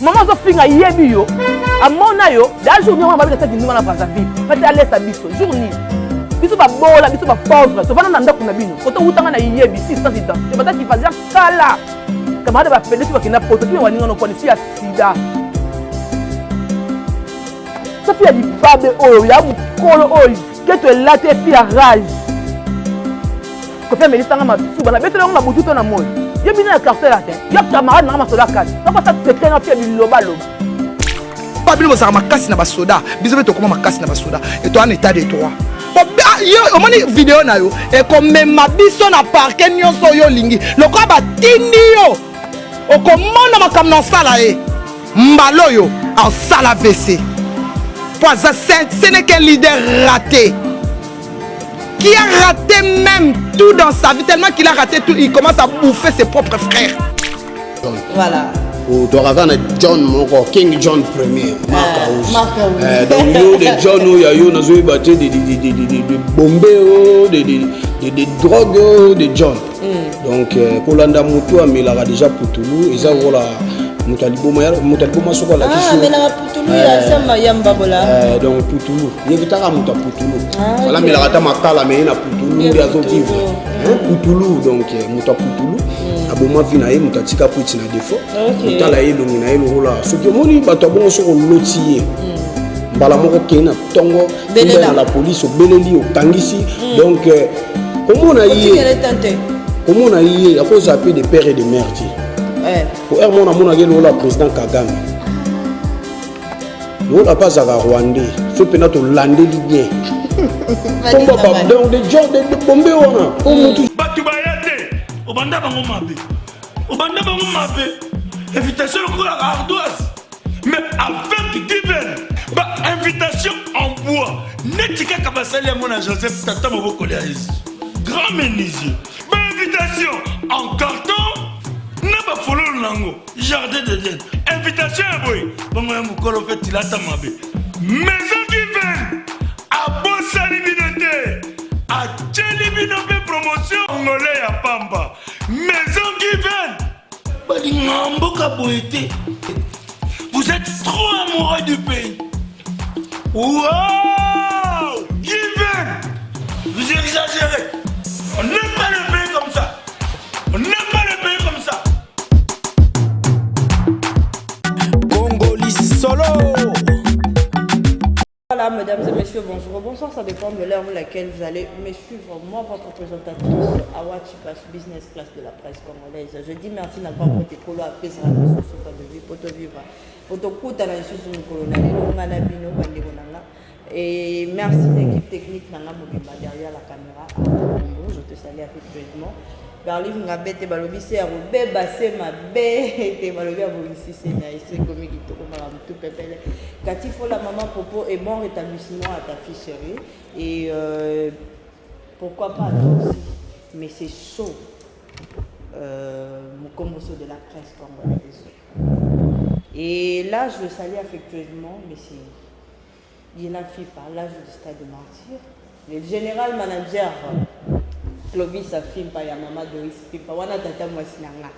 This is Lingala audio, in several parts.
Mama azofinga yebi yo amona yo da jour nini babeta saki ndunga na Brazzaville pate alesa biso jour nini biso babola biso bapauvre tovanda na ndako na bino koto wutanga na yebi si sans identité bataki fazer kala camarade bapede so bakenda poto tuna baninga noponi si ya sida sofi ya libabe oyo ya mokolo oyo keto elati efi ya rage Kofi amelisa nga masuba na betela yango na butu to na moi. Yo bino ya quartier latin. Yo camarade na nga masolo ya kati. Papa sa secret na fia biloba loba. Pa bino bozalaka makasi na basoda biso mpe tokoma makasi na basoda etoa na état de droit ah, yo omoni video na yo ekomema biso na parke nyonso oyo olingi lokola batindi yo okomona makambo na osala ye mbala oyo asala vc mpo aza ce n'est qu'un leader raté qui a raté même tout dans sa vie, tellement qu'il a raté tout, il commence à bouffer ses propres frères. Voilà. tozalaka na john moko king john premier mark house eh, donc yo de john oyo ya yo nazoyeba te de bombe o de drogue o de john mm. donc eh, kolanda motu amelaka déjà putulu eza lokola moto ya liboma moto ya liboma soki alakisi ah, putulu ya eh, sama ya mbabola eh, donc putulu ye kitaka moto ya putulu ah, fala amelaka ata makala me ye na putulu nde azovivre putulu donc eh, moto ya putulu hmm. aboma vi na ye moto atika kwiti na défaut otala ye elongi na ye lokola soki omoni bato ya bongo soki oloti ye hmm. mbala moko kei na ntongo na la police obeleli okangisi hmm. donc komona ye komona ye akozala mpe de père et de mère te eh. Po heure moko namonaki lokola président Kagame. Lokola mpe azalaka rwandais. So mpena tolandeli bien. Komba ba donc de genre de bombe wana. Po mutu bato baya te obanda bango mabe obanda bango mabe invitation lokola ardoise mais avec given ba invitation en bois neti kaka basali yango na joseph tata mobokoli ya yesu grand menuisier ba invitation en carton na bafololo na yango jardin d'eden invitation ya boye bongo ya mokolo mpe tilata mabe maison given abosani bino te atyeli bino mpe promotion ngole ya pamba maison given balingaka mboka boye te vous êtes trop amoureux du pays Wow Given Vous exagérez On n'aime pas le pays comme ça On n'aime pas le pays comme ça Congoli solo Voilà, mesdames et messieurs, bonjour. Bonsoir, ça dépend de l'heure où laquelle vous allez me suivre. Moi, votre présentatrice, Awa Chipas, business class de la presse congolaise. Je dis merci d'avoir prêté Kolo à Pesra, de vie, pour te vivre. Po tokutana lisusu mokolo na lelo nga na bino bandeko na nga. Et merci l'équipe technique na nga mobimba derrière la caméra. Arthur je te salue affectueusement. Berlive Ngabete balobi se ya kobeba se mabe te balobi abongisi se na ye se ekomi kitoko makambo tout pepele. Kati Fola maman Popo et bon rétablissement à ta fille chérie. Et euh, pourquoi pas toi aussi. Mais c'est chaud. Euh, Mokomboso de la presse congolaise. Et là, je le salue affectueusement, mais c'est Dylan Fipa, l'âge du stade de martyr. Le général manager Clovis Fimpa ya mama Doris Fimpa, wana tata mwasi na nga,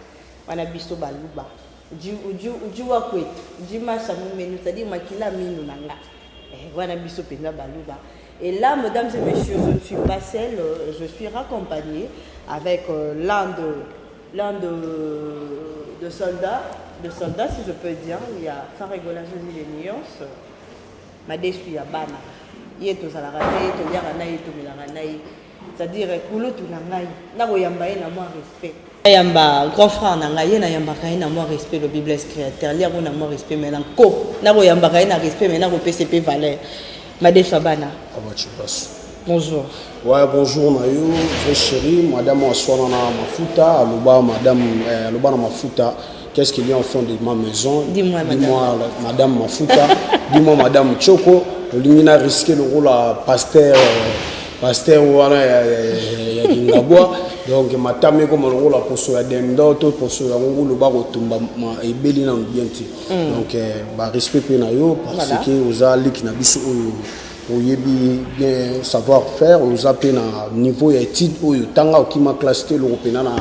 wana biso baluba. Uju uju wa kwetu, uju masha mumenu, c'est-à-dire makila minu na nga. Eh, wana biso penza baluba. Et là, mesdames et messieurs, je ne suis pas seule, je suis raccompagnée avec euh, l'un de l'un de, de soldats, de soldats si je peux dire, il y a Faregola Josie les nuances, madesu ya bana ye tozalaka te toliaka na ye tomelaka na ye c'est-à-dire kulutu na ngai nakoyamba ye na mwa respect nayamba grand frère na ngai ye nayambaka ye na mwa respect lobi blaise créateur liango na mwa respect mais na nko nakoyambaka ye na respect mais nakopesa mpe valeur madesu ya bana bonjour Ouais, bonjour na yo, vrai chéri, madame aswana na mafuta, aloba madame eh, aloba na mafuta. Qu'est-ce qu'il y a au fond de ma maison Dis-moi madame. Dis-moi madame Mafuta, dis-moi madame Choco, olingi na risquer le rôle à pasteur euh, pasteur wana ya, ya, ya Kingabwa. Donc matame comme le rôle à poso ya dendo to poso ya ngulu ba kotumba ebeli na bien te. Mm. Donc euh, ba respect pe na yo parce voilà. que oza liki na biso oyo oyebi bien savoir faire oza mpe na niveau ya étude oyo tanga okima classe te eloko mpena na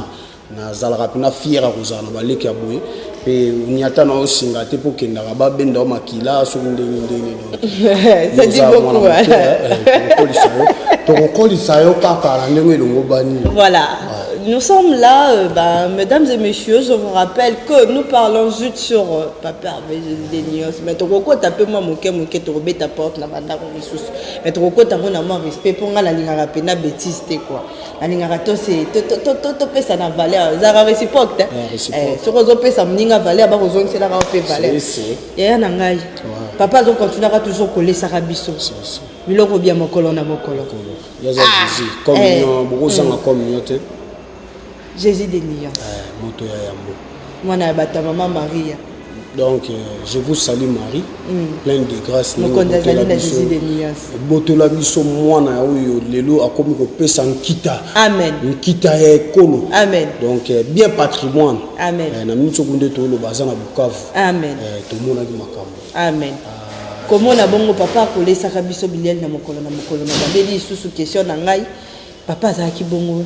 nazalaka mpena fier ya kozala na baleki ya boye mpe Mpe oniata na osinga te mpo okendaka babenda yo makila soki ndenge ndenge. Ça dit beaucoup. Tokokolisa yo kaka na ndenge elongo bani. Voilà. Nous sommes là, bah, mesdames et messieurs, je vous rappelle que nous parlons juste sur Papa Hervé Jésus de Nuance. Mais tokokota mpe mwa moke moke, tokobeta porte na bandako misusu. Mais tokokota yango na mwa respect mpo nga nalingaka mpenza bêtise te quoi. Nalingaka topesa na valeur, ezalaka réciproque te. Soki ozopesa moninga valeur, bakozongiselaka yo mpe valeur. Yaya na ngai, papa azokontinuaka toujours kolesaka biso biloko bya mokolo na mokolo. Yaza Jésus communion, bokozanga communion te. Jésus de Nuance. Moto ya yambo. Mwana ya bato ya mama Maria. Donc je vous salue Marie, pleine de grâce. Mokonzi azali na Jésus de Nuance. Botola biso mwana oyo lelo akomi kopesa nkita. Amen. Nkita ya ekolo. Amen. Donc bien patrimoine. Amen. Na minso kunde toloba aza na Bukavu. Amen. Tomonaki makambo. Amen. Komona bongo papa akolesaka biso bilieli na mokolo na mokolo, na babeli lisusu question na ngai, papa azalaki bongo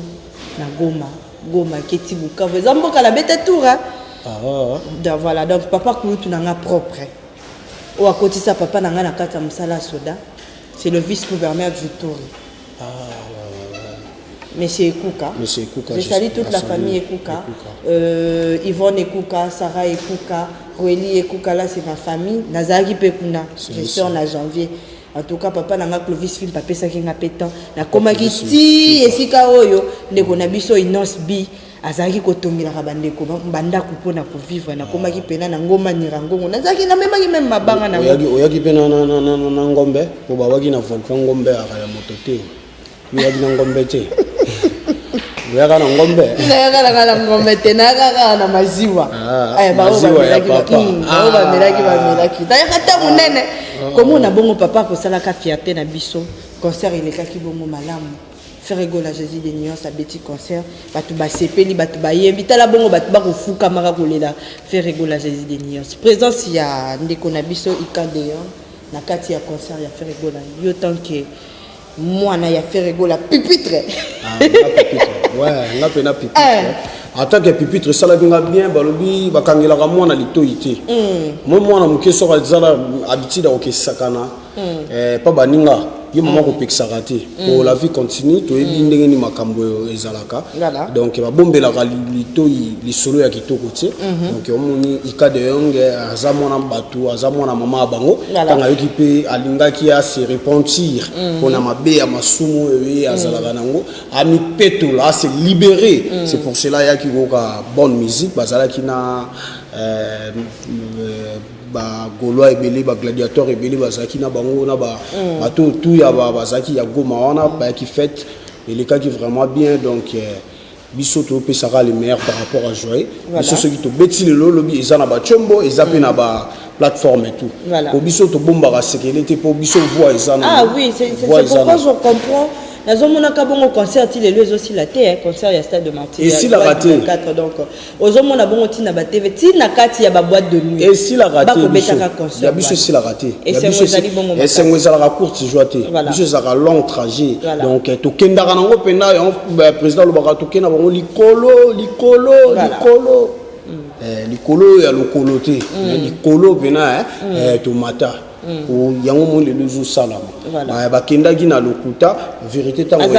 na Goma, Goma keti Bukavu eza mboka na bete tour hein? Ah. Donc, voilà, donc papa kulutu na nga propre oyo akotisa papa na nga na kati ya mosala ya soda, c'est le vice-gouverneur du Turi. Ah, ouais, ouais. Monsieur Ekuka. Monsieur Ekuka, je salue toute la famille Ekuka. Yvonne Ekuka, Sarah Ekuka, Roeli Ekuka, là c'est ma famille. Nazalaki pe kuna, je sors na janvier. En tout cas, papa nanga Clovis Film, papa pesaki nga pe temps. Nakomaki ti esika oyo ndeko na biso Innos B azalaki kotongelaka bandeko bandako mpona kovivre. Nakomaki mpena na Ngoma Nyirangongo, nazalaki namemaki meme mabanga na Oyaki mpe na ngombe po babaki na volcan, ngombe yaka ya moto te. Oyaki na ngombe te? Oyaka na ngombe? Nayaka nanga na ngombe te, nayaka kaka na maziwa. Maziwa ya papa. Bao bamelaki, bamelaki, nayaka ta monene komona bongo papa akosalaka fierté na biso. Concert elekaki bongo malamu. Ferre Gola Jésus de Nuance abeti concert, bato basepeli, bato bayembi, tala bongo bato bakofukamaka kolela Ferre Gola Jésus de Nuance. Présence ya ndeko na biso Ika Deyon na kati ya concert ya Ferre Gola, yo tant que mwana ya Ferre Gola pupitre? Ah, nga pupitre, ouais, nga mpe na pupitre. En tant que pupitre, esalaki nga bien. Balobi bakangelaka mwana litoi te. Mo mwana moke soki azala habitude akokesakana pa baninga ye, mama kopekisaka te po la vie continue. Toyebi ndenge nini makambo oyo ezalaka. Donc babombelaka litoi lisolo ya kitoko te. Donc omoni Ika de Yong aza mwana bato, aza mwana mama ya bango. Ntango ayoki mpe alingaki ase repentir mpona mabe ya masumu oyo ye azalaka nango, amipetola, ase libérer. C'est pour cela ayaki koyoka bonne musique. Bazalaki na bagaulois ebele, bagladiateur ebele bazalaki na bango, na bato tu ya bazalaki ya Goma wana bayaki. Fête elekaki vraiment bien. Donc biso topesaka le meilleur par rapport à joye. Biso soki tobeti lelo, lobi eza na batiombo, eza mpe na ba plateforme et tout. Po biso tobombaka sekele te, po biso voix eza na. Ah oui, c'est pourquoi je comprends, nazomonaka bongo concert ti lelo ezosila te, concert ya Stade de Martyr. Esilaka te. 4. Donc ozomona bongo ntina batv, ntina kati ya baboîte de nuit. Esilaka te. Bakobetaka concert. Ya biso esilaka te. Esengo ezali bongo. Esengo ezalaka courte joie te, biso ezalaka long trajet. Donc tokendaka nango mpenza yango. Président alobaka tokenda bango likolo likolo likolo, likolo ya lokolo te, likolo mpena tomata yango. Moi lelo ezosalama, bakendaki na lokuta, vérité ntango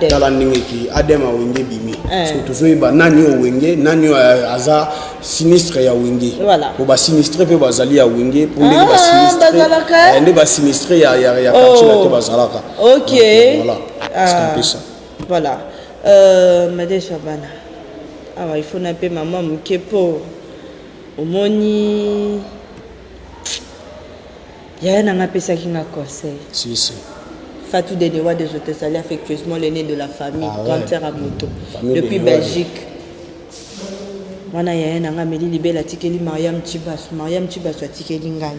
tala ndenge eki adem awenge ebimi, parce que tozoyeba nani oyo wenge, nani oyo aza sinistre ya wenge, po basinistre mpe bazali ya wenge, po ndenge basinistre nde basinistre ya quartier na te bazalaka. Ok. Voilà, c'est un peu ça. Voilà, Madeso ya bana awa, il faut na mpe mama moke mpo omoni yaya nanga apesaki nga conseil. Si, si. Fatou Denewa de je te salue affectueusement, l'aîné de la famille. Ah ouais. Grande sœur à moto depuis Belgique. Wana yaya nanga ameli libela, atikeli Mariam Chibasu, Mariam Chibasu atikeli ngai.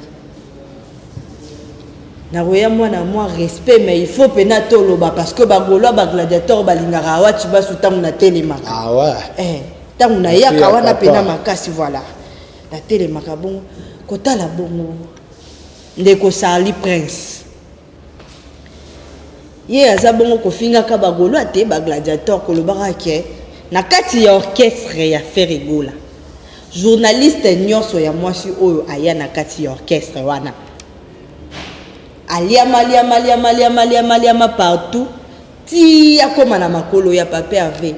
Nakoya mwana mwa respect, mais il faut mpena toloba parce que bagaulois, bagladiateur balingaka awa Chibasu ntango natelemaka. Ah ouais. Ntango nayaka wana mpena makasi, voilà, natelemaka bongo kotala bongo ndeko Charlie Prince, ye aza bongo kofingaka bagaulois te, bagladiateur, kolobaka ke na kati ya orchestre ya Ferre Gola. Journaliste nyonso ya mwasi oyo aya na kati ya orchestre wana aliama liama liama liama liama liama partout ti akoma na makolo ya Papa Herve.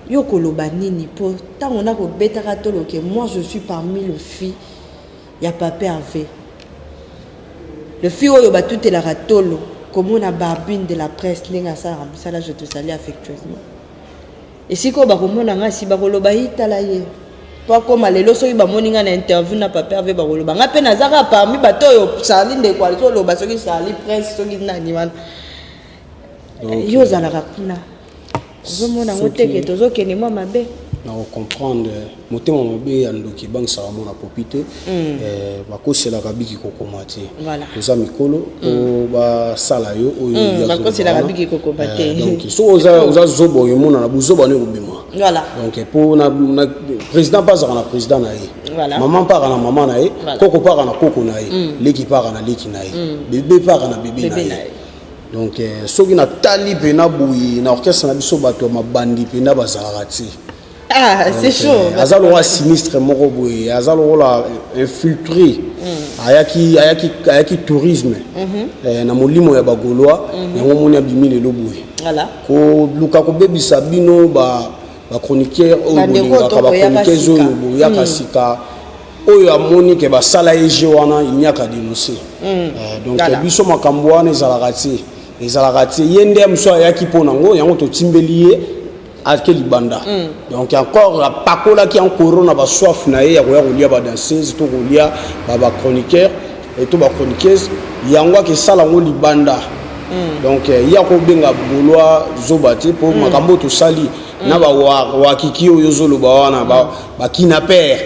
Yo koloba nini po tango nako betaka tolo ke moi je suis parmi le fille ya Papa Herve. Le fille oyo batutelaka tolo komona Barbine de la presse ndenge asalaka mosala, je te salue affectueusement. Esika oyo bakomona nga si bakoloba yi tala ye po akoma lelo soki bamoni nga na interview na Papa Herve bakoloba nga pe naza kaka parmi bato oyo Charlie ndeko azoloba soki Charlie Prince soki nani wana. Yo ozalaka kuna ozomona yango te ke tozokende mwa mabe. Na kocomprendre motema mabe ya ndoki ebangisaka mwana popi te. Bakoselaka biki kokoma te. Toza mikolo po basala yo oyo ye azoloba Bakoselaka wana. biki kokoma te. Donc soki oza zoba oyo emonana buzoba no ekobima. Donc po na président mpe azalaka na président na ye. Mama mpe azalaka na mama na ye. Koko mpe azalaka na koko na ye. Leki mpe azalaka na leki na ye. Bebe mpe azalaka na bebe na Bebe ye. na ye. Donc soki natali mpena boye na orchestre na biso bato ya mabandi mpena bazalaka te. Ah, c'est Donc, chaud. Aza lokola sinistre moko boye, aza lokola infiltré. Ayaki tourisme. Na molimo ya ba Gaulois, yango moni abimi lelo boye. Koluka kobebisa bino ba chroniqueur oyo Ba ndeko bolingaka, to ba koyaka chroniqueuse sika. oyo boyaka sika. Oyo amoni ke basala ye jeu wana, il n'y a qu'à dénoncer. Donc, biso makambo wana ezalaka te. Ezalaka te. Ye nde mosusu ayaki mpo nango, yango totimbeli ye ake libanda. Donc encore apakolaki en corona ba soif na ye ya koya kolia ba danseuse to kolia ba chroniqueur et to ba chroniqueuse, yango akesala yango libanda. Donc ye akobenga Gaulois zoba te po makambo tosali na ba wakiki oyo ozoloba wana, ba kidnapper.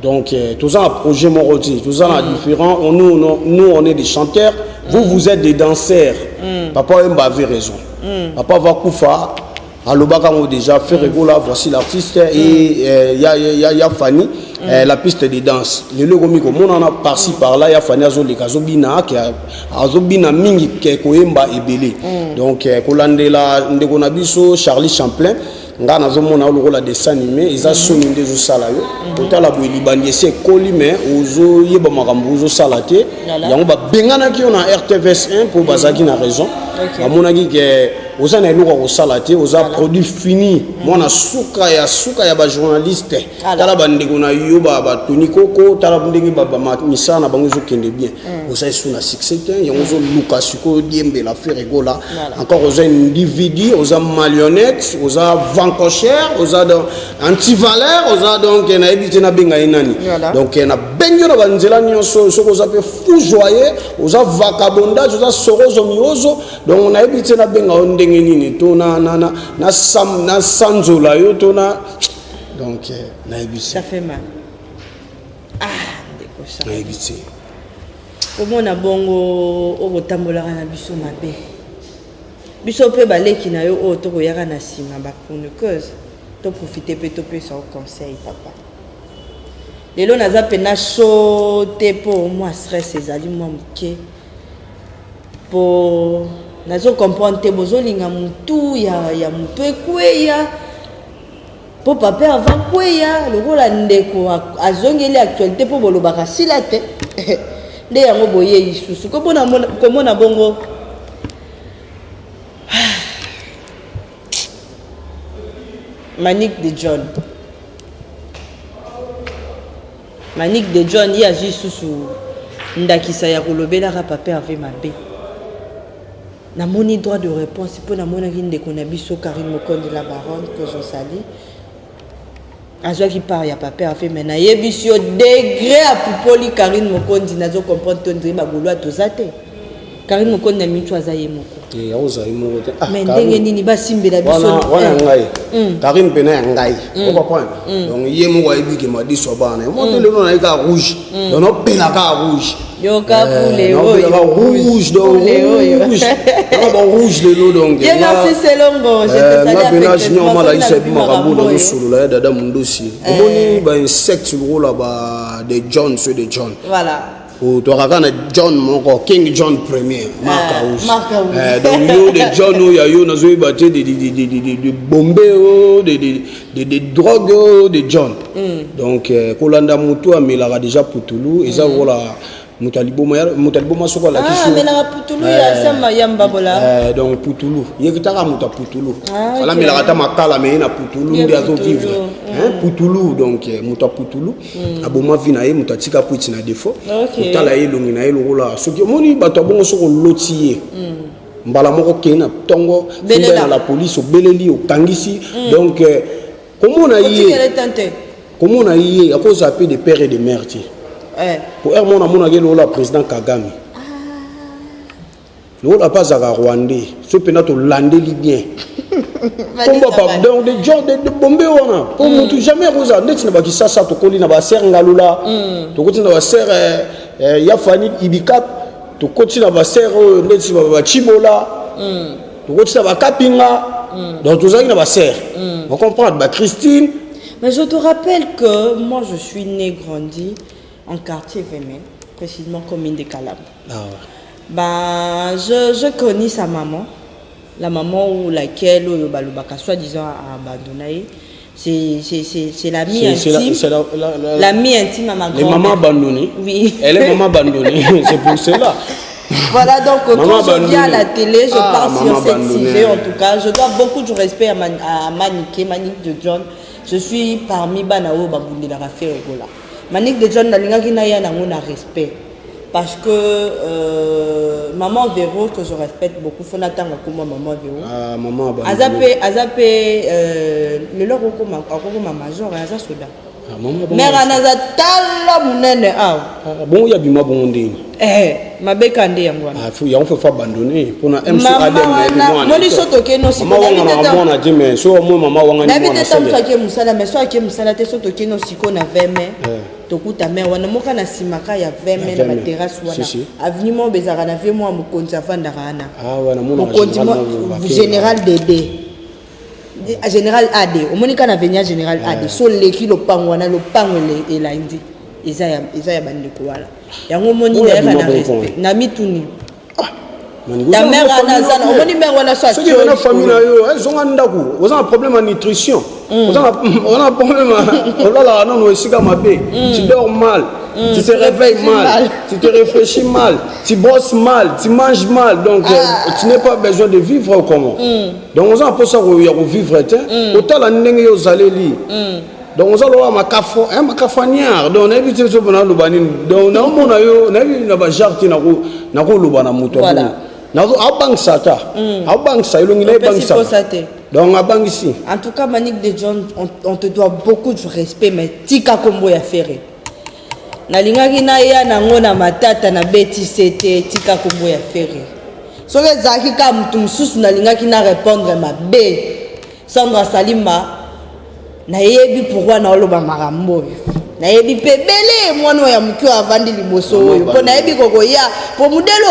Donc tous un projet moko te, tous un différent. On, nous, on, nous, on est des chanteurs, vous, vous êtes des danseurs. Papa Wemba avait raison. Papa Vakufa, alobaka ngo déjà, Ferre Gola, voici l'artiste, et y a Fanny, la piste de danse. Le logo miko, mon on a par-ci par-là, y a Fanny azoleka, azobina, qui a, azobina mingi ke koyemba ebele. Donc kolandela ndeko na biso Charlie Champlain, nga nazomona lokola dessin animé, eza soni nde ezosala yo. Otala boye libandi esi ekoli, mais ozoyeba makambo ozosala te. Yango babenganaki yo na RTVS 1 mpo bazalaki na raison. Bamonaki ke oza na eloko ya kosala te, oza produit fini. Mwana suka ya suka ya bajournaliste. Tala bandeko na yo batoni koko, tala ndenge misala na bango ezokende bien. Oza esu na succès te, yango ozoluka sikoyo diembela Ferre Gola. Encore oza individu, oza marionnette, oza vancochère, oza donc antivaleur, oza donc nayebi te nabenga ye nani. Donc nabengi yo na banzela nyonso, soki oza mpe fou joyeux, oza vagabondage, oza sorozo miozo, donc nayebi te nabenga yo ndenge nini to na sanzola yo to na donc nayebi te. Ça fait mal. Ah, ndeko Charles. Nayebi te. Komona bongo okotambolaka na biso mabe. Biso mpe baleki na yo oyo tokoyaka na nsima ba chroniqueuse, to profiter mpe topesa yo conseil papa. Lelo naza pena chaud te mpo mwa stress ezali mwa moke. Po nazo comprendre te bozolinga mutu ya mutu ekweya. Po papa avant kweya lokola ndeko azongeli actualité po bolobaka sila te. Nde yango boye lisusu. Komona bongo. Manick de John. Manick de John ye azwi susu ndakisa ya kolobelaka papa Hervé mabe. Namoni droit de réponse mpo namonaki ndeko na biso Karine Mokondi la baronne que je salue. Azwaki part ya papa Hervé, mais nayebisi yo degré apupoli Karine Mokondi, nazo comprendre to ndire ba Gaulois toza te. Karine Mokondi na mitu aza ye moko. Eh, aoza ye moko te. Ah, mais Karine. ndenge nini basimbela biso Wana, wana eh. ngai. Karine pena ya ngai. O comprendre? Donc ye moko ayebi ke madiso ya bana. Mo te lelo na ye kaka rouge. Donc nopela kaka rouge. Yoka Eh, pule nopela oyo. kaka rouge, donc Pule oyo. rouge. Nanga ba rouge lelo donc. Dieu merci Selongo, je te Eh, salue nga pena affectueusement. junior mala Soki isa nalobi ebi makambo makambo oyo. nazosolola ya dada mundosi. Omoni ba insectes lokola ba de John, ceux de John. Voilà. Tozalaka kaka na John moko, King John Premier, Mark House. Donc yo de John oyo ya yo nazoyeba te, de bombe oyo, de drogue oyo, de John. Donc kolanda motu amelaka déjà putulu, eza lokola moto aliboma, moto aliboma soko alakisi. Amelaka putulu ya sama ya mbabola. Donc putulu, ye kitaka moto ya putulu. Fala amelaka ata makala, me ye na putulu nde azovivre putulu. Donc moto ya putulu aboma vie na ye, moto atika kwiti na défaut. Otala ye, elongi na ye lokola soki omoni bato abongo, soki oloti ye mbala moko, kei na ntongo, funda na la police, obeleli, okangisi. Donc komona ye, komona ye, akozala mpe de père et de mère te. Po heure moko namonaki lokola président Kagame, lokola mpe azalaka rwandais. So mpena tolandeli bien kombo, donc de John de bombe wana, po motu jamais akozala ndeti na bakisasa. Tokoli na basere Ngalula, tokoti na basere ya Fani Ibikap, tokoti na basere oyo ndeti bachibola, tokoti na bakapinga. Donc tozalaki na basere, on comprendre, bachristine. Mais je te rappelle que moi, je suis né, grandi en quartier Vémé, précisément commune de Kalamu. Ah ouais. Bah, je connais sa maman, la maman ou laquelle oyo balobaka soi-disant a abandonné. C'est l'amie intime. C'est la L'amie intime à ma Les grand-mère. mamans abandonnées. Oui. Elle est maman abandonnée, c'est pour cela. Voilà, donc Maman quand je viens à la abandonnée. télé, je Ah, parle sur maman cette abandonnée. sujet en tout cas. Je dois beaucoup de respect à Maniké, Manique de John. Je suis parmi bana oyo babundelaka Ferre Gola. Manique de John, nalingaki na ya nango na respect. Parce que maman Véro, que je respecte beaucoup, faut natanga comme maman Véro. Ah, maman abandonnée. Aza pe lelo akokoma major, aza soda. Ah, maman abandonnée. Mare wana aza tala monene awa. Ah, bon, ya bima bongo ndeni. Eh, mabeka nde yango wana. Ah, faut yango faut abandonner mpona MC Mama Adem na yebi wana, mwana. moni so tokende osiko, Mama nayebi wanga te na mwana te, mais so moi mama wanga ni nayebi mwana te ntango sele. ake mosala, mais so ake mosala te, so tokende osiko na 20 mai, tokuta mare wana moka na nsima ka ya 20 mai na 20 mai. baterrasse wana. Si, si. Avenue moko bezalaka na vie mwa mokonzi avandaka wana. Ah ouais, namona Mokonzi général moko bakei. Général Dede, général AD, omoni ka na avenue ya général AD, so leki lopango wana, lopango elandi, eza ya bandeko wana. Yango omoni Oyo nayaka abima na bon respect na mituni. Mani, Ta oza mère na wana famille aza na na omoni mare wana so soki atioli na famille na likolo. yo, ezonga ndako, oza na problème ya nutrition, oza na problème olalaka nano esika mabe, tu dors mal, tu te réveilles réfléchis mal, mal. Tu te réfléchis mal, tu brosses mal, tu manges mal, donc tu n'as pas besoin de vivre comment. Donc oza na mposa ya kovivre te, otala ndenge yo ozaleli. Donc oza lokola makafo, makafanière. Donc nayebi te so mpona aloba nini. Donc naomona yo, nayebi na bagenre te, nakoloba na moto. Voilà. Abangisa, ata abangisa elongi na Opesi ebangisa. posa te. Donc abangisi. En tout cas, Manique de John, on te doit beaucoup de respect, mais tika kombo ya Ferre. Nalingaki naya nango na matata na betise te, tika kombo ya Ferre. Soki ezalaki kaka motu mosusu, nalingaki na répondre mabe. Sandra Salimba, nayebi pourquoi naoloba makambo oyo. Nayebi mpe ebele mwana oyo ya moke oyo avandi liboso oyo, mpo nayebi kokoya mpo modele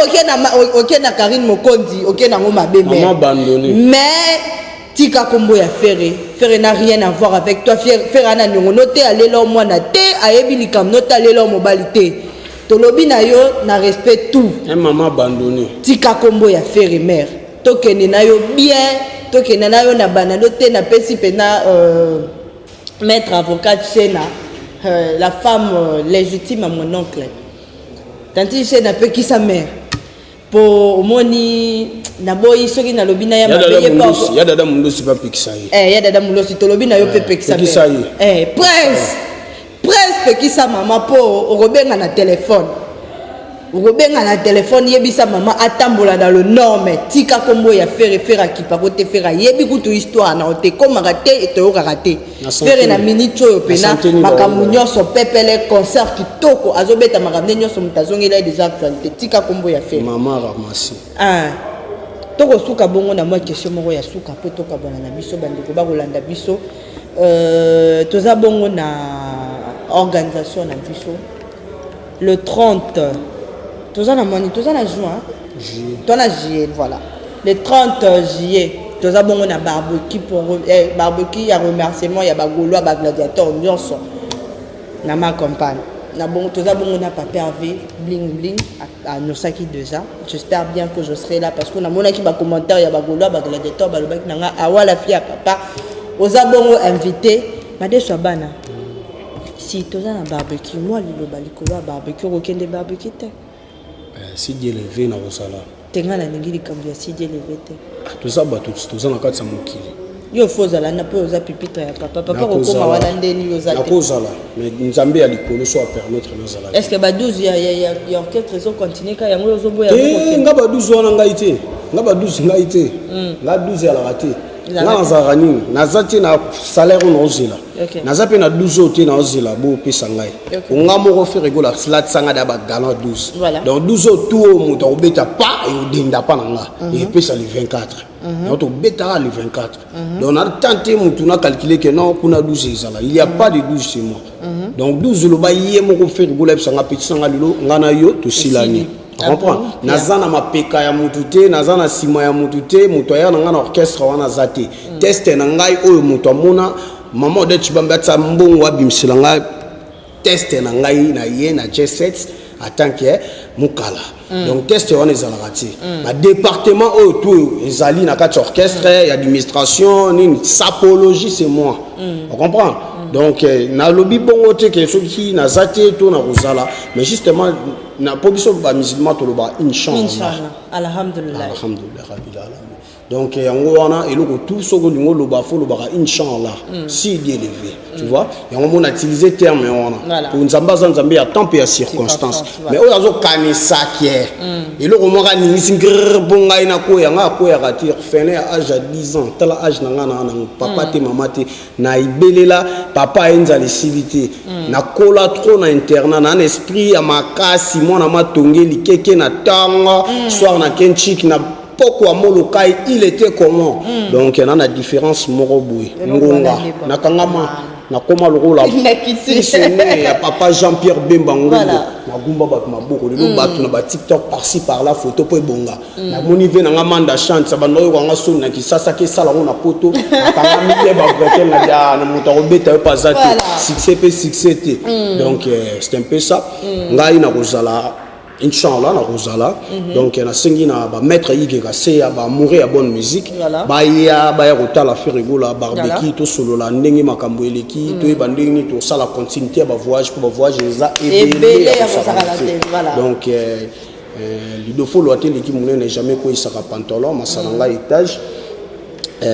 oke na Karine Mokonzi, oke nango mabe. Maman abandonné. Mais tika kombo ya Ferre. Ferre n'a rien à voir avec toi. Ferre ana niongo no te, alela o mwana te, ayebi likambo no te, alela o mobali te. Tolobi na yo na respect tout. Un maman abandonné. Tika kombo ya Ferre, mare. Tokende na yo bien, tokende na yo na banado te. Napesi mpena maître avocat Chena, la femme légitime à mon oncle, tanti Chena, apekisa mare po omoni naboyi soki nalobi na ya Ya mabe dada ye mpe Mundusi, ya dada Mundusi bapekisa ye. Eh, ya dada Mulosi, tolobi na yo mpe pekisa pekisa mare. ye. Eh, prince, prince, pekisa mama mpo okobenga na telefone, okobenga na telefone, yebisa mama atambola na le norme. Tika kombo ya Ferre. Ferre akipako te, Ferre ayebi kutu histoire na yo te, ekomaka te, toyokaka te. Na santé. Ferre na minute oyo Na pena santé ni makambo bango. nyonso pepele, concert kitoko azobeta, makambo nde nyonso, moto azongela ye déjà actualité. Tika kombo ya Ferre. Mama ramasi. Ah, tokosuka bongo na mwa question moko ya suka mpo tokabwana na biso. Bandeko bakolanda biso, toza bongo na organisation na biso le 30, toza na mwani, toza na juin, toza na juillet. Voilà, le 30 juillet toza bongo na barbecue pour barbecue ya remerciement ya bagaulois, bagladiateur nyonso na ma campagne. Na bongo toza bongo na papa Hervé bling bling anosaki déjà. J'espère bien que je serai là parce que namonaki ba commentaire ya ba Gaulois, ba gladiateur balobaki na nga awa la fille ya papa oza bongo invité madeso ya bana. Si toza na barbecue, mwa liloba likolo ya barbecue, okokende barbecue te? Si Dieu le veut, nakozala. Te, ngai nalingi likambo ya si Dieu le veut te. Ah, toza bato, toza na kati ya mokili. Yo fo ozala na mpo oza pupitre ya papa. Papa kokoma wana ndeni yo oza te. Nakozala, mais Nzambe ya likolo so apermettre nazala. Est ce que ba 12 ya orchestre ezocontinue ka yango ozoboya? Te, nga ba 12 wana ngai te, nga ba 12 ngai te. Nga 12 ezalaka te. Nga nazalaka nini, naza te na salaire oyo naozela. Naza mpe na 12 oyo te naozela bopesa ngai. Nga moko Ferre Gola latisanga da bagalant 12. Donc 12 oyo tu oyo moto akobeta pa eodenda pa na nga, epesa le 24. Donc tobetaka le 24. Donc na temps te motu na calcule que non, kuna 12 ezala. Il y a pas de 12 chez moi. Donc 12 loba ye moko Ferre Gola yebisanga petit nanga lelo nga na yo tosilani. Comprendre, naza na mapeka ya motu te, naza na nsima ya motu te. Moto aya na ngai na orchestre wana aza te. Teste na ngai oyo moto amona, mama Odette Chibambe atia mbongo abimisela ngai teste na ngai na ye na J7 en tant que mokala. Donc teste wana ezalaka te. Badépartement oyo tu oyo ezali na kati ya orchestre ya administration nini, sapologie, c'est moi. On comprend. Donc nalobi bongo te ke soki naza te to na kozala, mais justement na po biso bamusulman toloba inchallah. Inchallah, alhamdulillah. Alhamdulillah rabbil alamin. Donc yango wana eloko tout soki olingi oloba, fo olobaka inchallah, si Dieu le veut, tu vois. Yango mona utiliser terme wana. Po Nzambe aza Nzambe ya temps mpe ya circonstance. Mais oyo azokanisa ke eloko moko aningisi grrr mpo ngai nakoya, ngai akoyaka te. Orphelin ya age ya 10 ans, tala age na ngai na nango, papa te, mama te, na ebelela papa aye nzala esili te. Nakola trop na internat, na na esprit ya makasi. Mwana matongeli keke na ntango soir na kenchik na poko ya Molokai, il était comment. Donc na na différence moko boye. Eloko ngonga wana nde nakangama, nakoma lokola Nakiti. fils aîné ya papa Jean Pierre Bemba Ngongo. Nagumba bato maboko lelo, bato na batiktok par-ci par-là, photo mpo ebonga. Namoni ve nanga manda chante bando oyo kanga soni na Kisasa ke esala yango na poto, akangami te babretel na bia na moto akobeta yo mpo aza te. Succès mpe succès te. Donc c'est un peu ça. Ngai nakozala, inchallah nakozala. Donc nasengi na bamaître Igeka se ya baamoureux ya bonne musique baya, baya kotala Ferre Gola barbecue. Tosolola ndenge makambo eleki, toyeba ndenge nini tosala continuité ya bavoyage, mpo bavoyage eza ebele Ebele ya ya kosakana kosakana te. te, voilà. Donc lidofolo ate eleki monene, jamais kweyisaka pantalon masala ngai étage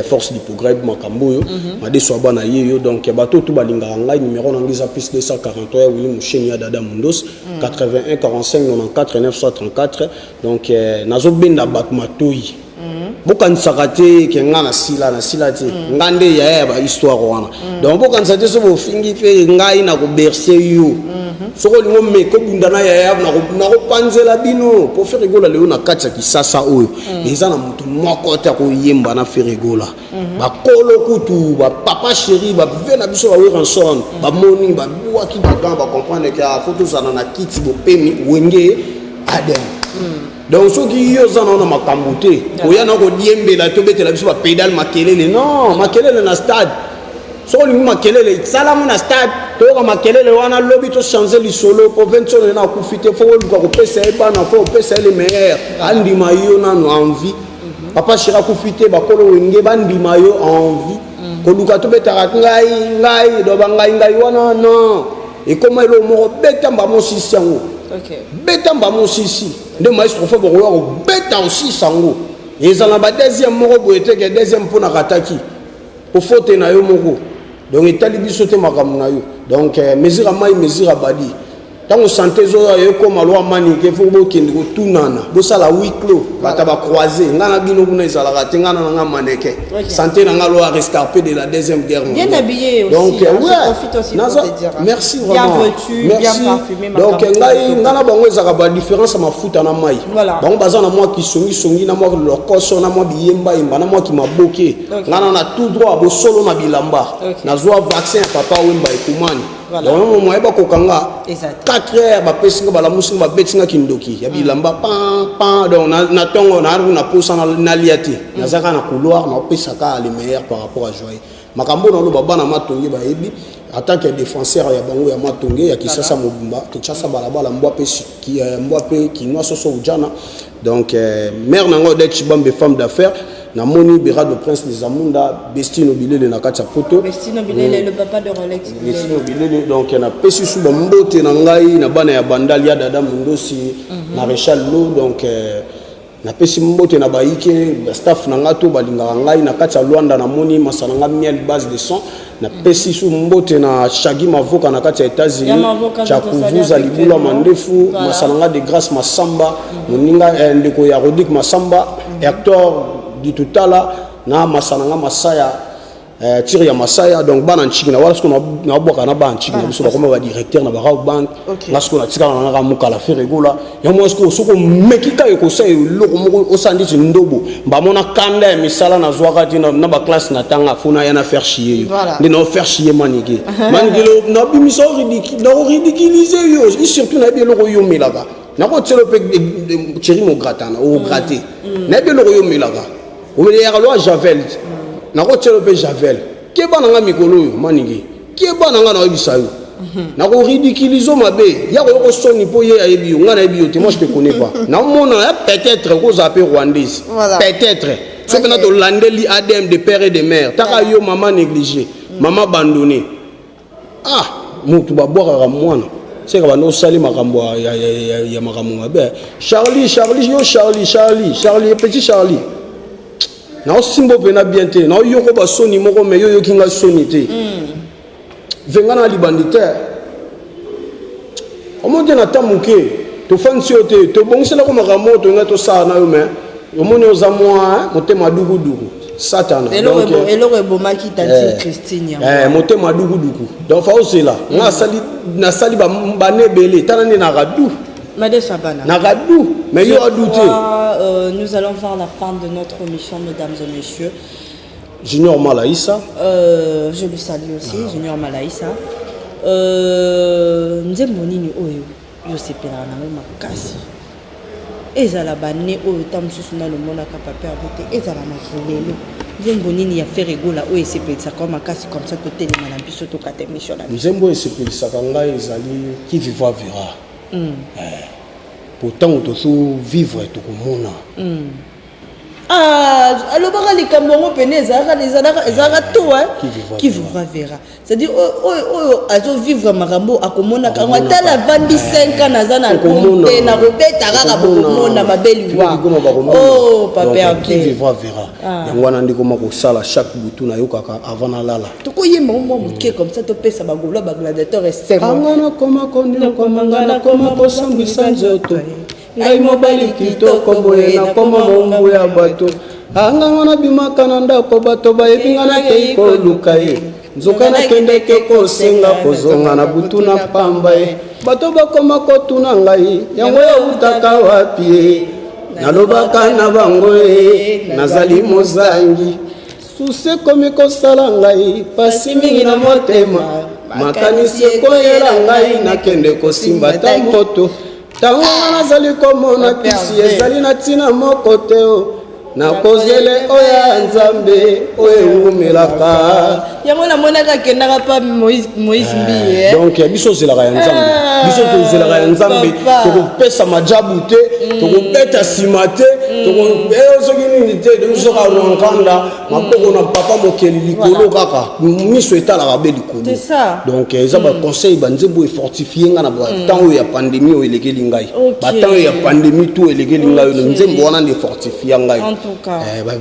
force du progrès makambo oyo madeso ya bana ye yo. Donc bato tu balingaka ngai, numéro na ngai eza plus 243 Willi Musheni ya Dada Mundos 81 45 94 934. Donc nazobenda bato matoi, bokanisaka te ke nga nasila, nasila te. Nga nde yaya ya bahistoire wana. Donc bokanisa te so bofingi mpe ngai na koberse yo. Soki olingi omeka obunda na yaya, nakopanzela bino po Ferre Gola lelo na kati ya Kisasa oyo eza na motu moko te akoyemba na Ferre Gola. Bakolo kutu, bapapa chéri, bave na biso baWerrason, bamoni babwaki bagan, bacomprendre ke fo tozala na kiti bopemi Wenge Adem. Donc soki yo oza nao na makambo te, oya na kodiembela, tobetela biso bapédale makelele, non, makelele na stade. Soki olingi makelele, salango na stade, toyoka makelele wana. Lobi tochange lisolo po 20 na akufi te. Fo oluka kopesa ye bana, fo opesa ye le meilleur, andima yo nano envie. Papa chéri akufi te, bakolo Wenge bandima yo envie. Koluka tobetaka ngai ngai do bangai ngai wana, non, ekoma eloko moko beta mba mosisi yango. Beta mba mosisi nde maestro fo bokoya kobeta osisi yango. Ezala na ba deuxième moko boye te ke deuxième mpo na kataki po faute na yo moko. Donc etali biso te makambo na yo. Donc mesure ya mai, mesure ya badi, ntango sante ezoya ekóma lwa manike, fo bokende kotunana, bosala huis clos, bato bacroise ngai na bino kuna ezalaka te. Ngai na nanga maneke sante na ngai lwa rescapé de la deuxième guerre. Bien habillé aussi. Donc hein, ouais, je profite aussi pour te dire, hein. Merci Bien vraiment. vêtu, merci. Bien parfumé. Donc makambo ngai kitoko. ngai na bango ezalaka badifférence ya mafuta na mai. Bango baza na mwa kisongisongi na mwa lokoso na mwa biyembayemba na mwa kimaboke. Ngai na na tout droit bosolo na bilamba. Nazwa vaccin ya papa Wemba ekumani. Donc moye bakokanga Eza te. 4 heures, bapesi nga, balamusi nga, babeti nga kindoki ya bilamba pan pan. Donc na ntongo na posa nalia te, naza kaka na couloir, naopesa kaka le meilleur par rapport à joye makambo oyo naloba. Bana matongi bayebi. En tant que défenseur ya bango ya Matonge ya Kinshasa mobimba, Kinshasa balabala mbwa pe mbwa pe kinwa soso ujana. Donc mère na nga Odette Chibambe, femme d'affaires, namoni Berado Prince de Zamunda, Bestino Bilele na kati ya poto. Bestino Bilele, le papa de Rolex. Bestino Bilele, donc napesi su bambote na ngai na bana ya Bandal ya Dada Mundosi, Maréchal Lo. Donc napesi mbote na bayike bastaff na ngai to balingaka ngai na kati ya Lwanda. Namoni masa na ngai Miel Base de Son. Napesi su mbote na Shagi Mavoka na kati ya États-Unis, Chakuvuza Libula Mandefu, masa na ngai de Grâce Masamba, moninga ndeko ya Rodik Masamba, Hector Ditutala na masa na ngai Masaya, tire ya Masaya. Donc bana ntiki na wana siko nabwaka na bana ntiki na biso bakoma badirecteur na barao bank. Nga siko natikala na ngaka mokala Ferre Gola yango mwa siko soki omeki kaka ekosala eloko moko, osala ndeti ndobo bamona kanda ya misala nazwaka te na baclasse na tanga fo naya na faire chier yo nde nao faire chier Manike. Manike, nabimisa, nao ridiculiser yo, surtout nayebi eloko oyo omelaka, nakotiela mpe Thierry Mogratana ogratte. Nayebi eloko oyo omelaka, omelaka lwa javel, nakotiela mpe javel. Keba na nga mikolo oyo, Manike, keba na nga, nayebisa yo nakoridiculiser mabe ya koyoko soni mpo ye ayebi yo, ngai nayebi yo te. Moi, je te connais pas. Naomona ya peut-être kozala mpe rwandaise, peut-être soki mpena tolandeli ADN de père et de mère taka yo, mama négligé, mama abandonné. Ah, motu babwakaka mwana seka banda osali makambo ya makambo mabe. Charlie, Charlie, yo Charlie, Charlie, Charlie, petit Charlie, naosimba mpena bien te, naoyoko basoni moko me yo oyoki nga soni te. Venga na libandi te, omoni te na ta moke tofandisi yo te, tobongiselako makambo oyo tolingai tosala na yo, me omoni oza mwa motema dukuduku, satana. Eloko ebomaki tantine Christine. Motema dukuduku. Donc fa ozela nga nasali bana ebele, tala nde naka du naka du, mais yo adu te. Nous allons voir la fin de notre émission, mesdames et messieurs. Junior Malaïsa. Je le salue aussi, ah. Junior Malaïsa. Nzembo nini oyo yo sepelaka nango makasi? Ezala bane oyo ta mosusu nano omonaka papa Herve te, ezala na lelo, nzembo nini ya Ferre Gola oyo esepelisaka yo makasi? Comme ça totelema na biso, tokata émission na biso. Nzembo oyo esepelisaka ngai ezali "Qui vivra verra". Po ntango tozo vivre, tokomona. Ah, alobaka likambo yango pene ezalaka to "Qui vivra verra", c'est-à-dire oyo oyo azovivre makambo akomonaka yango. Ata navandi 5 ans, naza na album te, nakobeta kaka, bokomona mabe liwa. Oh, papa. "Qui vivra verra", yango wana ndekoma kosala chaque butu, nayokaka avant nalala. Tokoyemba mwa moke, comme ça topesa bagaulois, bagladiateur esengo. Anga nakoma koniokwama, nga nakoma kosambwisa nzoto, ngai mobali kitoko boye nakoma mombu ya bato. Anganga nabimaka na ndako, bato bayebi nga nakei koluka ye, nzoka nakendeke kosenga, kozonga na butu na pamba ye. Bato bakoma kotuna ngai yango eutaka wapi ye, nalobaka na bango ye nazali mozangi. Susi ekomi kosala ngai pasi mingi na motema, makanisi ekoyela ngai nakende kosimba ta moto. Ntango nga nazali komona kisi ezali na ntina moko te, o nakozele oyo ya Nzambe oyo ewumelaka. Yango namonaka akendaka pa Moïse Mbiye. Donc biso ozelaka ya Nzambe, biso tozelaka ya Nzambe. Tokopesa majabu te, tokobeta nsima te, soki nini te, soki arwankanda maboko na papa mokeli likolo, kaka miso etalaka be likolo. Donc eza baconseil, banzembo efortifie nga na batemps oyo ya pandémie oyo elekeli ngai, batemps oyo ya pandémie tout elekeli ngai oyo. Nzembo wana nde efortifia ngai,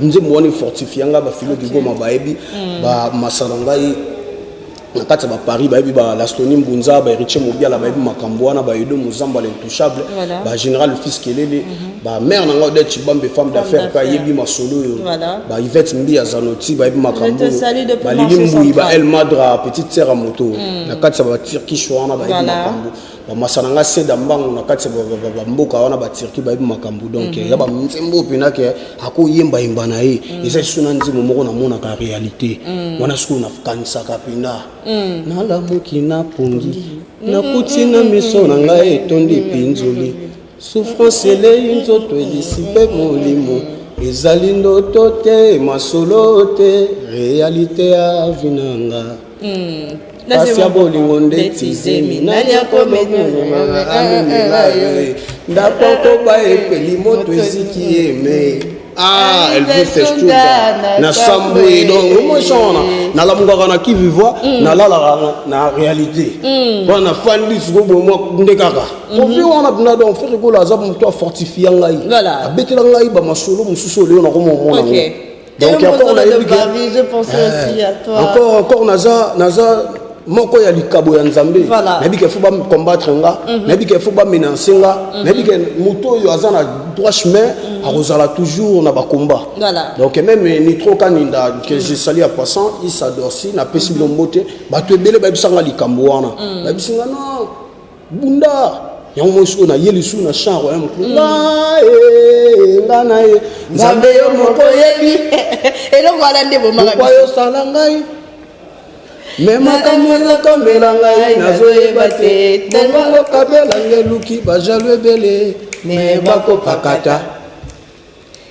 nzembo wana efortifia ngai. Bafilo Kigoma bayebi, bamasala ngai na kati ya baparis bayebi, balastoni Mbunza, bahéritier Mobiala bayebi makambo wana, baedo Mozamba l'intouchable, bagénéral Fils Kelele, bamare na ngai Odette Chibambe, femme d'affaires, mpe ayebi masolo oyo, baivete Mbi ya Zanoti bayebi makambo oyo, balili Mbui, ba El Madra, petite sœur ya moto na kati ya baturkish wana bayebi makambo, bamasa na ngai Seda Mbango na kati ya bamboka wana baturki bayebi makambo. Donc ya banzembo mpenake akoyembayemba na ye eza esu na nzembo moko namonaka réalité wana. Sikoyo nakanisaka mpenza, nalamuki na pongi, nakuti na miso na ngai etondi mpinzoli, souffrance elei nzoto, elisi mpe molimo. Ezali ndoto te, masolo te, réalité ya vie na nga. Pasi ya bolingo ndeti zemi, nani akomemela yo? Ndako koba epeli moto eziki ye me. Ah, Elvis Stuka na sambwe. Donc omoi chant wana nalamukaka na kivivoi, nalalaka na réalité wana, nafandi sikoyo boye mwa nde kaka kofi wana mpena. Donc Ferre Gola aza moto afortifia ngai, abetela ngai bamasolo mosusu oyo lelo nakoma omona ngo. Donc encore nayebi ke encore encore naza moko ya likabo ya Nzambe. Nayebi ke faut bacombattre nga, nayebi ke faut bamenace nga, nayebi ke moto oyo aza na droit chemin akozala toujours na bacombat. Donc même Nitro Kaninda, que je salue en passant, Isa Dorsi, napesi bino mbote. Bato ebele bayebisanga likambo wana, bayebisi nga non, bunda yango moi sikoyo naye lisusu na champ royaume nga e nga na ye Nzambe yo moko oyebi. Eloko wana nde bomaka. Pourquoi yosala ngai me makambo ezokomela ngai, nazoyeba te. Bongongo kabelanga eluki bajaloux ebele, me bakopakata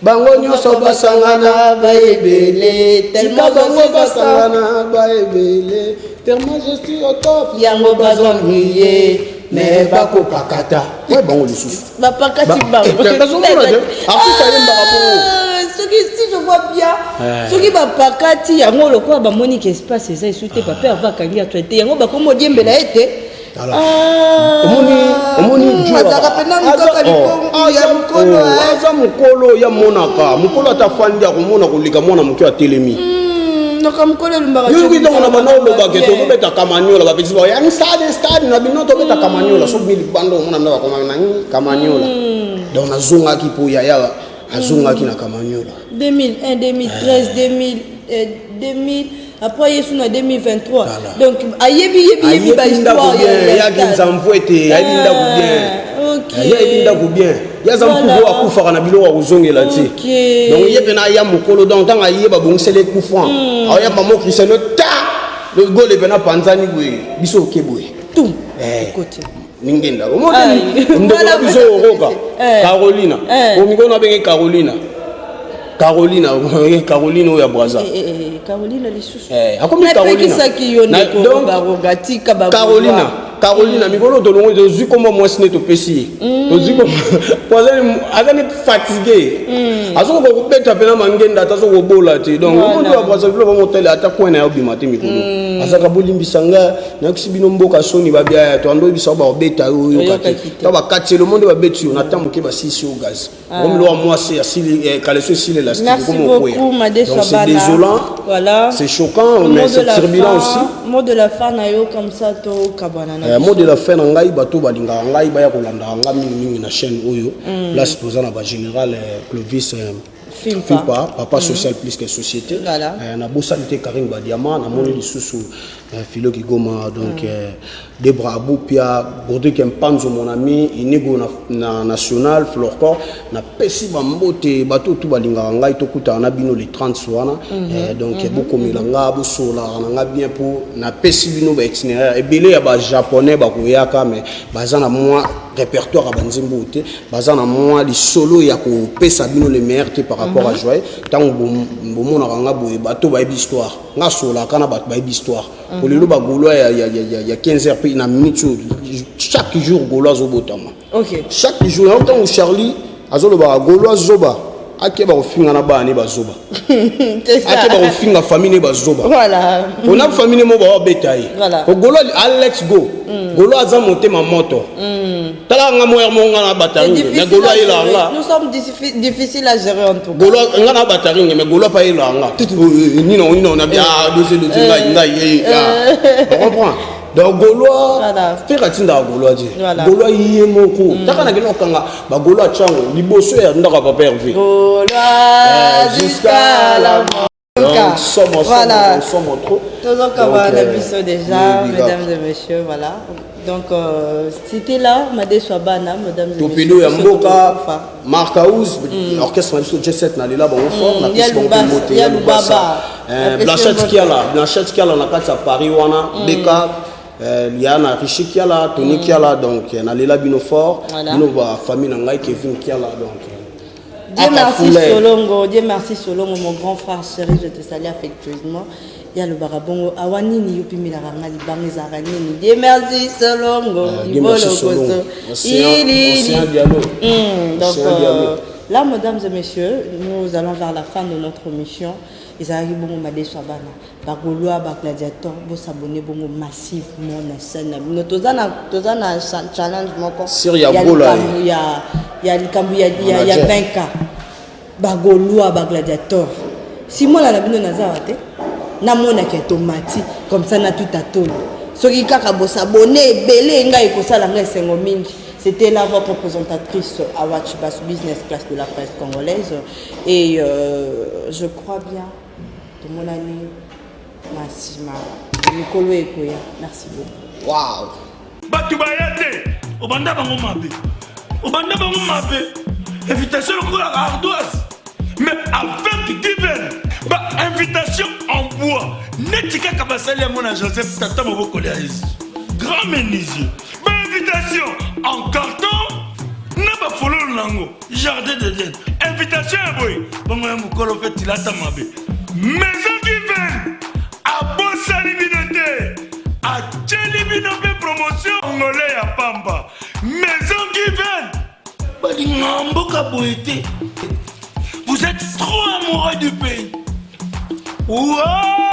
bango nyonso basangana baebele, tika bango basangana baebele, tellement je suis au top. Yango bazongrie. Me bakopakata we bango lisusu. Bapakati bango. Bazomona te artiste ayembaka bongo. Soki, si je vois bien, soki bapakati yango lokola bamoni ke espace eza esu te, pape ava akangi actualité, yango bakomi odiembela ye te. Omoni, omoni. Azalaka mpena mokaka ya mokolo. Aza mokolo, ya monaka mokolo, ata afandi akomona koleka mwana moke atelemi. Noka mokolo elumbaka. Yoki ntango na banda olobake tozobeta Kamaniola, bapesi bao yangi stade, stade na bino tobeta Kamaniola. Soki libanda omona nda bakoma nangi Kamaniola. Donc nazongaki mpo yaya azongaki na Kamaniola. 2001, 2013, 2000, 2000, après yesu na 2023. Donc ayebi yebi yebi bahistoire. Yaki nzamvu ete ayebi ndako bien, ye ayebi ndako bien, ye aza mpuku akufaka na biloko akozongela ti. Donc ye mpena aya mokolo, donc ntango aye babongiseli ekufa, aoyamba mo Cristiano ta gole mpena panzani boye, biso oke boye. Tout. Ningenda omoni ndeko na biso oroka Carolina, omikona abenge Carolina, Carolina, Caroline oyo ya Braza. Carolina lisusu. Akomi Napekisaki yo, ndeko Baroga, tika. Carolina, Carolina. Mikolo tolongo tozwi kombo mwasi nde topesi ye, tozwi po aza neti fatigue, azokoka kobeta mpena mangenda, ata azokobola te. Donc omondi ya Brazzaville bamotali ata coin na ye obima te. Mikolo azalaka bolimbisa nga, nayokisi bino mboka soni, babia ya to ando oyebisa bakobeta yo, oyoka te. To bakati elo monde babeti yo na ntango moke, basilisi yo gaz, okomi lowa mwasi asili caleçon esili élastique. Merci beaucoup, Made. Donc c'est désolant, voilà. C'est choquant, mais c'est turbulent aussi. Mot de la fin na yo, comme ça to kabana na. Mot de la fin na ngai, bato balingaka ngai baya kolandaka ngai mingimingi na chaîne oyo, place toza na bagénéral Clovis Fimpa, Fimpa papa social plus que société. Nabosani te Karine Badiama, namoni lisusu Philo Kigoma, donc Debra Aboupia, Baudric Mpanzo, mon ami Inigo na, na national Florcor, napesi bambote bato tu balingaka ngai. Tokutana na bino le 30 wana. Donc bokomela nga, bosolaka na nga bien, mpo napesi bino baitinéraire ebele ya bajaponais bakoyaka, mais baza na mwa répertoire ya banzembo te, baza na mwa lisolo ya kopesa bino le meilleur te par rapport à Joye. Ntango bomonaka nga boye, bato bayebi histoire nga, solaka na bato bayebi histoire. Po lelo bagaulois ya 15 heures mpe na minute oyo, chaque jour Gaulois azobotama. Chaque jour yango ntango Charlie azolobaka Gaulois zoba, akeba kofinga na bana ne bazoba, akeba kofinga famille ne bazoba. Ona famille ne mo baobeta ye. Gaulois alex go Gaulois aza motema moto. Tala nga moya mo nga na bataringe, mais Gaulois ayelaka nga. Nous sommes difficiles à gérer en tout cas. Gaulois nga na bataringe, mais Gaulois pa ayelaka nga nino nino na bia dossier dossier ngai ngai, on comprend. Donc Gaulois, Ferre atindaka Gaulois te, Gaulois ye moko taka nakende kokanga bagaulois ntango liboso ya ndako ya papa Hervé. Gaulois jusqu'à la mort. Donc, somo, Voilà. somo, somo trop. Tozokaba Donc, na biso déjà, mesdames et messieurs, voilà. Donc, c'était là, Made Swabana, mesdames et messieurs. Topedo ya Biso mboka tokokufa. Mark House, orchestre na biso J7, na lela bango fort, na pesi bango Ya mpe mbote. ya Ya Lubasa. Lubaba. Napesi Blanchette mbote. Kiala, Blanchette Kiala na kati ya Paris wana, Beka ya na Richi Kiala, Tony Kiala, donc nalela bino fort. Bino ba famille na ngai, Kevin Kiala, donc Dieu merci Solongo, Dieu merci Solongo, mon grand frère chéri, je te salue affectueusement. Ya lobaka bongo awa nini yo pimelaka nga libanga ezalaka nini? Dieu merci Solongo, libolo koso. Ili. Donc là, mesdames et messieurs, nous allons vers la fin de notre mission. Ezalaki bongo madeso ya bana bagaulois, bagladiateur. Bosabone bongo massivement na chaîne na bino. Toza na challenge moko ya likambo ya likambo ya 20K. Bagaulois, bagladiateur, si mwana na bino naza wa te, namonaki ya tomati comme ça natuta tolo. Soki kaka bosabone ebele, ngai ekosala ngai esengo mingi. C'était là votre présentatrice Awachi Bass, business class de la presse congolaise. Et je crois bien, tomonani na nsima mikolo ekoya. Merci beaucoup. Wow. Bato baya te, obanda bango mabe, obanda bango mabe. Invitation lokola ardoise, mais avec Given, bainvitation en bois neti kaka basali yango na Joseph, tata mobokoli ya Yesu, grand menuisier. Bainvitation en carton na bafololo nango, jardin d'Eden. Invitation ya boye bongo ya mokolo mpe tilata mabe. Maison Given abosani bino te, atieli bino mpe promotion ngole ya pamba. Maison Given balinga mboka boye te. Vous êtes trop amoureux du pays. Wow!